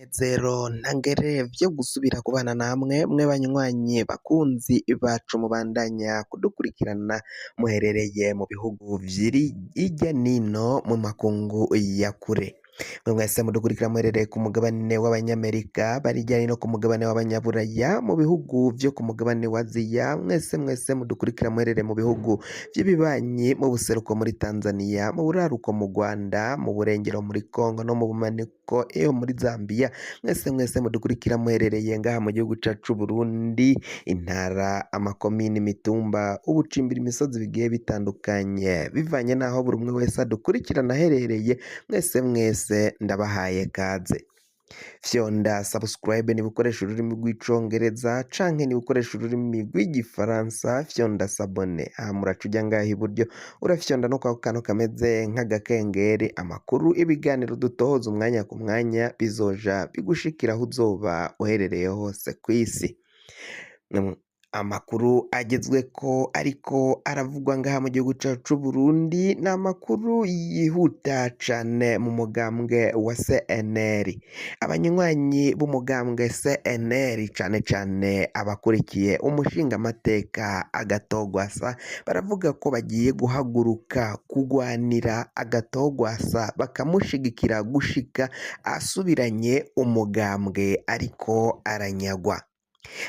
Umunezero ntangere vyo gusubira kubana namwe mwe banywanyi bakunzi bacu mubandanya kudukurikirana muherereye mu bihugu vyiri hirya nino mu makungu ya kure. Mwe mwese mudukurikira muherereye ku mugabane w'abanyamerika, bari hirya no hino ku mugabane w'abanyaburaya, mu bihugu vyo ku mugabane wa Aziya, mwese mwese mudukurikira muherereye mu bihugu vy'ibibanyi, mu buseruko muri Tanzania, mu buraruko mu Rwanda, mu burengero muri Congo no mu bumanuko iyo muri Zambia, mwese mwese mudukurikira muherereye ngaha mu gihugu cacu c'Uburundi, intara, amakomine, imitumba, ubucimbira imisozi bigiye bitandukanye, bivanye n'aho buri umwe wese adukurikirana aherereye, mwese mwese ndabahaye kaze. Fyonda subscribe niba ukoresha ururimi rw'icongereza canke niba ukoresha ururimi rw'igifaransa fyonda s'abonner. Aha muraca uja ngaha iburyo urafyonda no kwako kantu kameze nk'agakengeri, amakuru, ibiganiro dutohoza umwanya ku mwanya bizoja bigushikira aho uzoba uherereye hose kw'isi. Amakuru agezweko ariko aravugwa ngaha mu gihugu cacu c'Uburundi ni amakuru yihuta cane mu mugambwe wa CNL. Abanywanyi b'umugambwe CNL cane cane abakurikiye umushingamateka Agathon-Rwasa baravuga ko bagiye guhaguruka kugwanira Agathon-Rwasa bakamushigikira gushika asubiranye umugambwe ariko aranyagwa.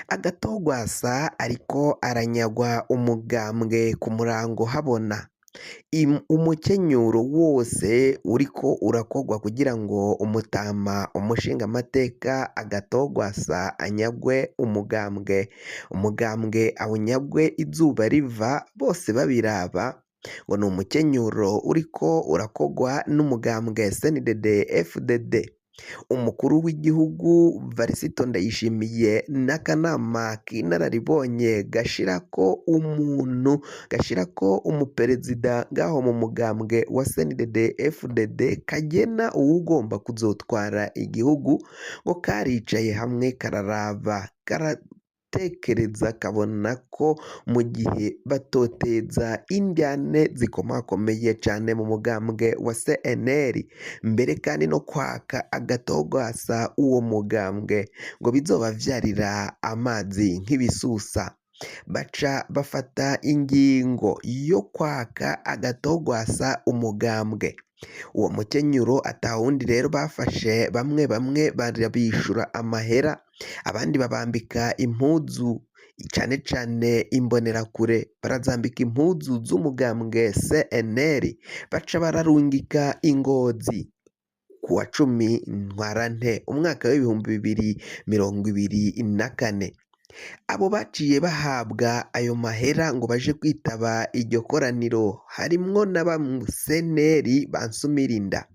Agathon-Rwasa ariko aranyagwa umugambwe ku murango habona. Umukenyuro wose uriko urakorwa kugira ngo umutama umushingamateka Agathon-Rwasa anyagwe umugambwe, umugambwe awunyagwe izuba riva bose babiraba, ngo ni umukenyuro uriko urakorwa n'umugambwe CNDD FDD. Umukuru w'igihugu Varisito Ndayishimiye n'akanama k'inararibonye gashirako umuntu gashirako umuperezida ngaho mu mugambwe wa CNDD FDD kagena uwugomba kuzotwara igihugu, ngo karicaye hamwe kararaba karatekereza kabona ko mu gihe batoteza indyane zikomakomeye cane mu mugambwe wa CNL, mbere kandi no kwaka Agathon-Rwasa uwo mugambwe ngo bizobavyarira amazi nk'ibisusa. Baca bafata ingingo yo kwaka Agathon-Rwasa umugambwe. Uwo mukenyuro atawundi rero bafashe bamwe bamwe barabishura amahera, abandi babambika impuzu cane cane imbonerakure barazambika impuzu z'umugambwe CNL, baca bararungika ingozi kuwa 10 Ntwarante umwaka w'2024. Abo baciye bahabwa ayo mahera ngo baje kwitaba iryo koraniro harimwo n'abamuseneri bansumirinda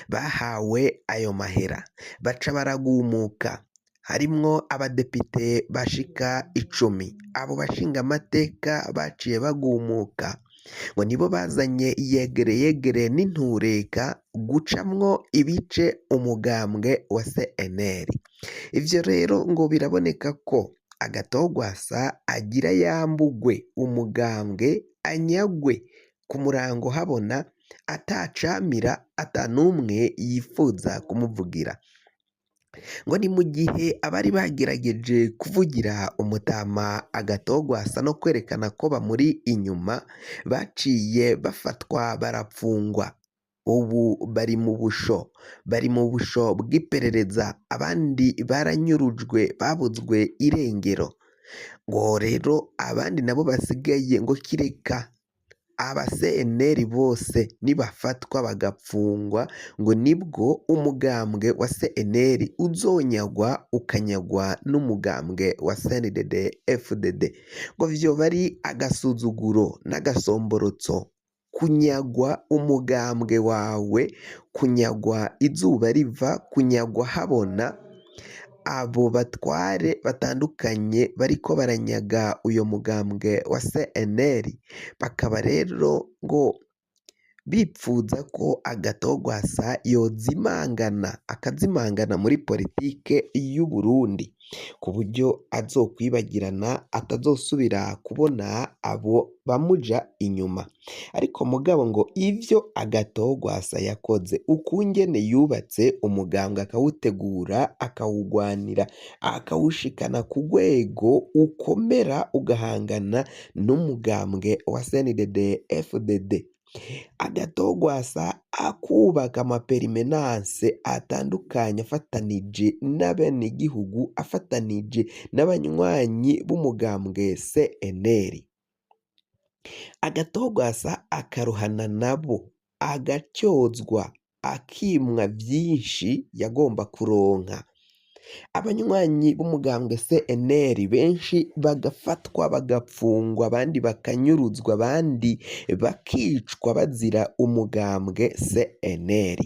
bahawe ayo mahera baca baragumuka, harimwo abadepite bashika 10. Abo bashingamateka baciye bagumuka ngo nibo bazanye yegere yegere n'intureka gucamwo ibice umugambwe wa CNL. Ivyo rero ngo biraboneka ko Agathon-Rwasa agira yambugwe umugambwe anyagwe ku murango habona atacamira atanumwe yifuza kumuvugira. Ngo ni mu gihe abari bagerageje kuvugira umutama Agathon-Rwasa no kwerekana ko bamuri inyuma baciye bafatwa barapfungwa. Ubu bari mu busho, bari mu busho bw'iperereza, abandi baranyurujwe babuzwe irengero. Ngo rero abandi nabo basigaye ngo kireka aba CNL bose nibafatwa bagapfungwa ngo nibwo umugambwe wa CNL uzonyagwa ukanyagwa n'umugambwe wa CNDD FDD. Ngo vyoba ari agasuzuguro n'agasomborotso kunyagwa umugambwe wawe, kunyagwa izuba riva, kunyagwa habona. Abo batware batandukanye bariko baranyaga uyo mugambwe wa CNL bakaba rero ngo Bipfuza ko Agathon Rwasa yozimangana akazimangana muri politike y'Uburundi ku buryo azokwibagirana atazosubira kubona abo bamuja inyuma. Ariko mugabo ngo ivyo Agathon Rwasa yakoze ukungene yubatse umugambwe akawutegura akawugwanira akawushikana ku rwego ukomera ugahangana n'umugambwe wa CNDD FDD. Agathon Rwasa akubaka amaperimenanse atandukanye afatanije n'abenegihugu afatanije n'abanywanyi b'umugambwe CNL. Agathon Rwasa akaruhana nabo agatyozwa akimwa vyinshi yagomba kuronka. Abanywanyi b'umugambwe CNL benshi bagafatwa bagapfungwa abandi bakanyuruzwa abandi bakicwa bazira umugambwe CNL.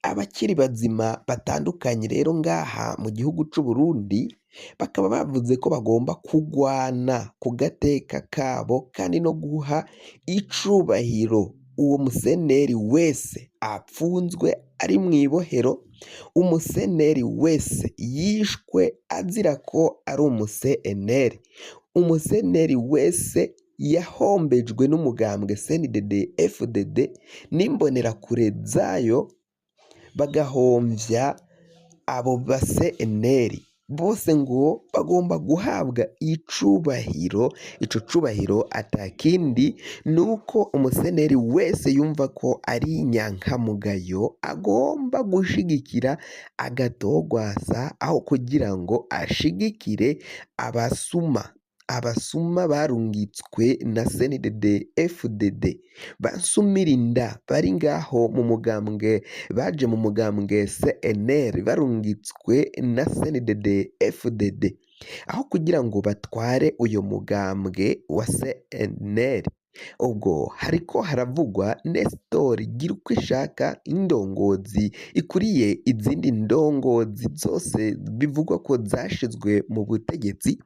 Abakiri bazima batandukanye rero ngaha mu gihugu c'Uburundi bakaba bavuze ko bagomba kugwana ku gateka kabo kandi no guha icubahiro uwo museneri wese apfunzwe ari mw'ibohero, umuseneri wese yishwe azira ko ari umuseneri, umuseneri wese yahombejwe n'umugambwe CNDD FDD n'imbonerakure zayo bagahomvya abo ba CNL bose ngo bagomba guhabwa icubahiro. Ico cubahiro atakindi nuko umuseneri wese yumva ko ari inyankamugayo agomba gushigikira Agathon Rwasa aho kugira ngo ashigikire abasuma, abasuma barungitswe na CNDD FDD basumira inda bari ngaho mu mugambwe baje mu mugambwe CNL barungitswe na CNDD FDD aho kugira ngo batware uyo mugambwe wa CNL. Ubwo hariko haravugwa Nestor Girukwishaka indongozi ikuriye izindi ndongozi zose bivugwa ko zashizwe mu butegetsi,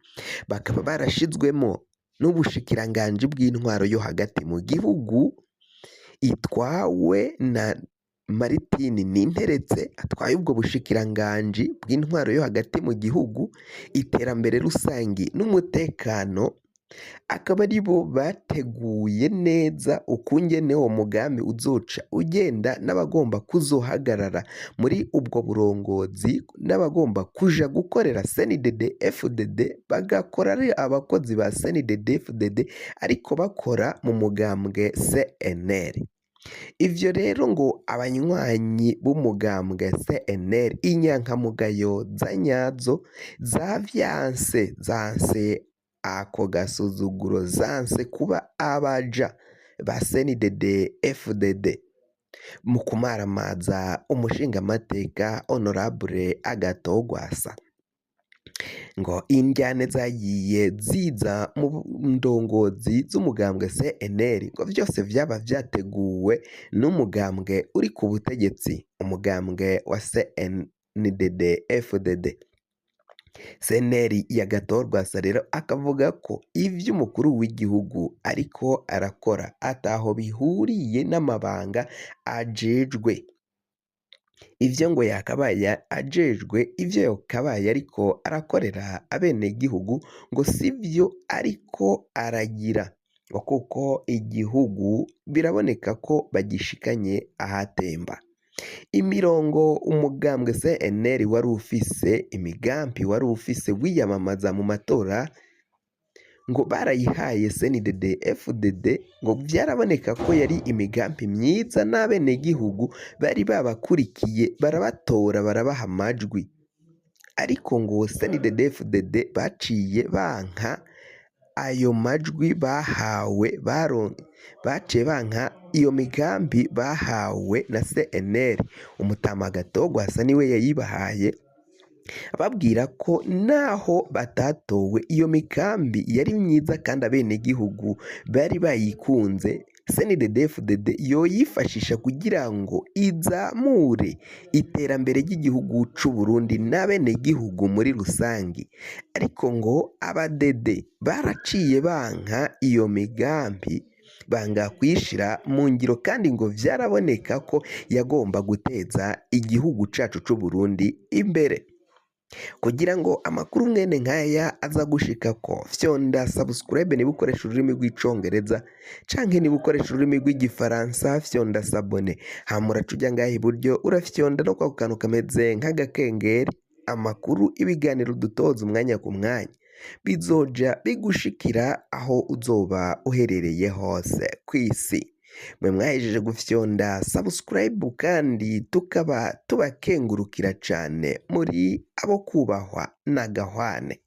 bakaba barashizwemo n'ubushikiranganji bw'intwaro yo hagati mu gihugu itwawe na Martin Ninteretse atwaye ubwo bushikiranganji bw'intwaro yo hagati mu gihugu, iterambere rusangi n'umutekano, akaba aribo bateguye neza ukungene uwo mugambi uzoca ugenda n'abagomba kuzohagarara muri ubwo burongozi n'abagomba kuja gukorera CNDD FDD bagakora ari abakozi ba CNDD FDD ariko bakora mu mugambwe CNL. Ivyo rero ngo abanywanyi b'umugambwe CNL inyankamugayo za nyazo zavyanse, zanse ako gasuzuguro, zanse kuba abaja ba CNDD FDD mu kumaramaza umushingamateka Honorable Agathon Rwasa. Ngo indyane zagiye ziza mu ndongozi z'umugambwe CNL ngo vyose vyaba vyateguwe n'umugambwe uri ku butegetsi, umugambwe wa CNDD FDD. CNL ya Agathon Rwasa rero akavuga ko ivyo umukuru w'igihugu ariko arakora ataho bihuriye n'amabanga ajejwe. Ivyo ngo yakabaye ajejwe, ivyo yokabaye ariko arakorera abenegihugu ngo sivyo ariko aragira, ngo kuko igihugu biraboneka ko bagishikanye ahatemba. Imirongo umugambwe CNL wari ufise, imigambi wari ufise wiyamamaza mu matora ngo barayihaye CNDD FDD, ngo vyaraboneka ko yari imigambi myiza n'abenegihugu bari babakurikiye barabatora barabaha amajwi, ariko ngo CNDD FDD baciye banka ayo majwi bahawe, baciye banka iyo migambi bahawe na CNL. Umutama Agathon Rwasa niwe yayibahaye, ababwira ko naho batatowe iyo migambi yari myiza kandi abenegihugu bari bayikunze, CNDD FDD yoyifashisha kugira ngo izamure iterambere ry'igihugu c'u Burundi n'abenegihugu muri rusangi, ariko ngo abadede baraciye banka iyo migambi Banga kuyishira mu ngiro kandi ngo vyaraboneka ko yagomba guteza igihugu cacu c'Uburundi imbere. Kugira ngo amakuru mwene nkaya aza gushikako, fyonda subscribe niba ukoresha ururimi rw'icongereza, canke niba ukoresha ururimi rw'igifaransa fyonda s'abonner. Hama uraca uja ngaha iburyo, urafyonda no kwako kantu kameze nk'agakengeri. Amakuru, ibiganiro dutoza umwanya ku mwanya bizoja bigushikira aho uzoba uherereye hose kw'isi. Mwe mwahejeje gufyonda subscribe kandi tukaba tubakengurukira cane, muri abo kubahwa n'agahwane.